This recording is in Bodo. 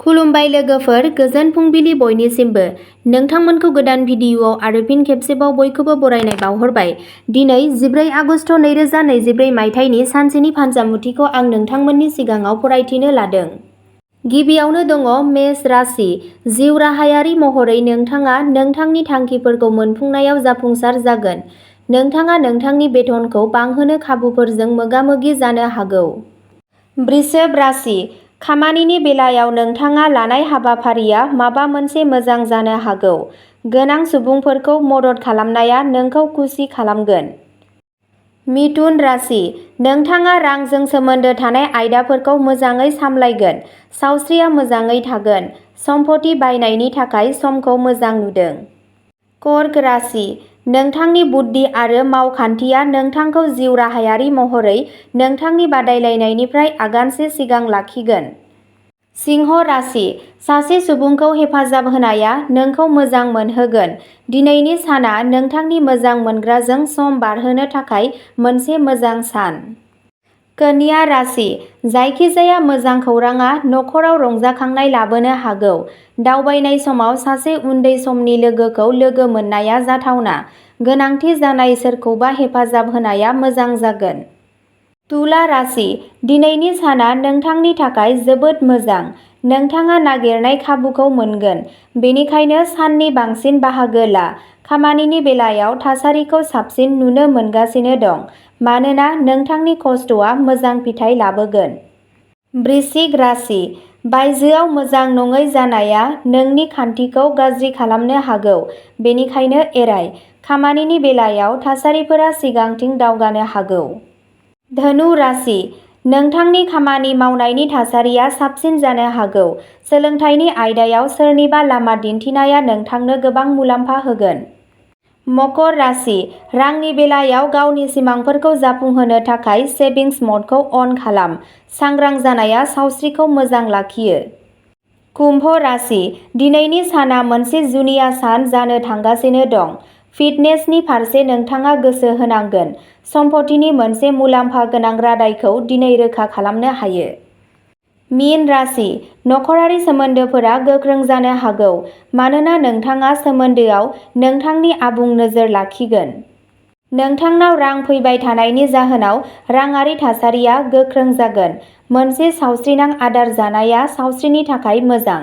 खुलुमबाय लोगोफोर, गोजोन फुंबिलि बयनिसिमबो। नोंथांमोनखौ गोदान भिडिअ'आव आरो फिन खेबसेबाव बयखौबो बरायनाय बावहरबाय। दिनै 14 आगस्ट 2024 मायथाइनि सानसेनि फानजामुथिखौ आं नोंथांमोननि सिगाङाव फरायथिनो लादों। गिबियावनो दङ मेष राशि। जिउ राहायारि महरै नोंथाङा नोंथांनि थांखिफोरखौ मोनफुंनायाव जाफुंसार जागोन। नोंथाङा नोंथांनि बेथनखौ बांहोनो खाबुफोरजों मोगा-मोगि जानो हागौ। वृषभ राशि। खामानिनि बेलायाव नोंथाङा लानाय हाबाफारिया माबा मोनसे मोजां जानो हागौ। गोनां सुबुंफोरखौ मदद खालामनाया नोंखौ खुसि खालामगोन। मिथुन राशि। नोंथाङा रांजों सोमोन्दो थानाय आयदाफोरखौ मोजाङै सामलायगोन। सावस्रिया मोजाङै थागोन। सम्पथि बायनायनि थाखाय समखौ मोजां नुदों। कर्क राशि। नोंथांनि बुद्धि आरो मावखान्थिया नोंथांखौ जिउ राहायारि महरै नोंथांनि बादायलायनायनिफ्राय आगानसे सिगां लाखिगोन। सिंह राशि। सासे सुबुंखौ हेफाजाब होनाया नोंखौ मोजां मोनहोगोन। दिनैनि साना नोंथांनि मोजां मोनग्राजों सम बारहोनो थाखाय मोनसे मोजां सान। कन्या राशि। जायखिजाया मोजां खौरांआ नखराव रंजाखांनाय लाबोनो हागौ। दावबायनाय समाव सासे उन्दै समनि लोगोखौ लोगो मोननाया जाथावना। गोनांथि जानाय सोरखौबा हेफाजाब होनाया मोजां जागोन। तुला राशि। दिनैनि साना नोंथांनि थाखाय जोबोद मोजां। नोंथाङा नागिरनाय खाबुखौ मोनगोन। बेनिखायनो साननि बांसिन बाहागो ला। खामानिनि बेलायाव थासारिखौ साबसिन नुनो मोनगासिनो दं, मानोना नोंथांनि खस्थ'आ मोजां फिथाय लाबोगोन। वृश्चिक राशि। बायजोआव मोजां नङै जानाया नोंनि खान्थिखौ गाज्रि खालामनो हागौ, बेनिखायनो एराय। खामानिनि बेलायाव थासारिफोरा सिगांथिं दावगानो हागौ। धनु राशि। नोंथांनि खामानि मावनायनि थासारिया साबसिन जानो हागौ। सोलोंथाइनि आयदायाव सोरनिबा लामा दिन्थिनाया नोंथांनो गोबां मुलाम्फा होगोन। मकर राशि। रांनि बेलायाव गावनि सिमांफोरखौ जाफुंहोनो थाखाय सेभिंस मदखौ अन खालाम। सांग्रां जानाया सावस्रिखौ मोजां लाखियो। कुम्भ राशि। दिनैनि साना मोनसे जुनिया सान जानो थांगासिनो दं। फिटनेसनि फारसे नोंथाङा गोसो होनांगोन। सम्पथिनि मोनसे मुलाम्फा गोनां रादायखौ दिनै रोखा खालामनो हायो। मीन राशि। नखरारि सोमोन्दोफोरा गोख्रों जानो हागौ, मानोना नोंथाङा सोमोन्दोआव नोंथांनि आबुं नोजोर लाखिगोन। नोंथांनाव रां फैबाय थानायनि जाहोनाव राङारि थासारिया गोख्रों जागोन। मोनसे सावस्रिनां आदार जानाया सावस्रिनि थाखाय मोजां।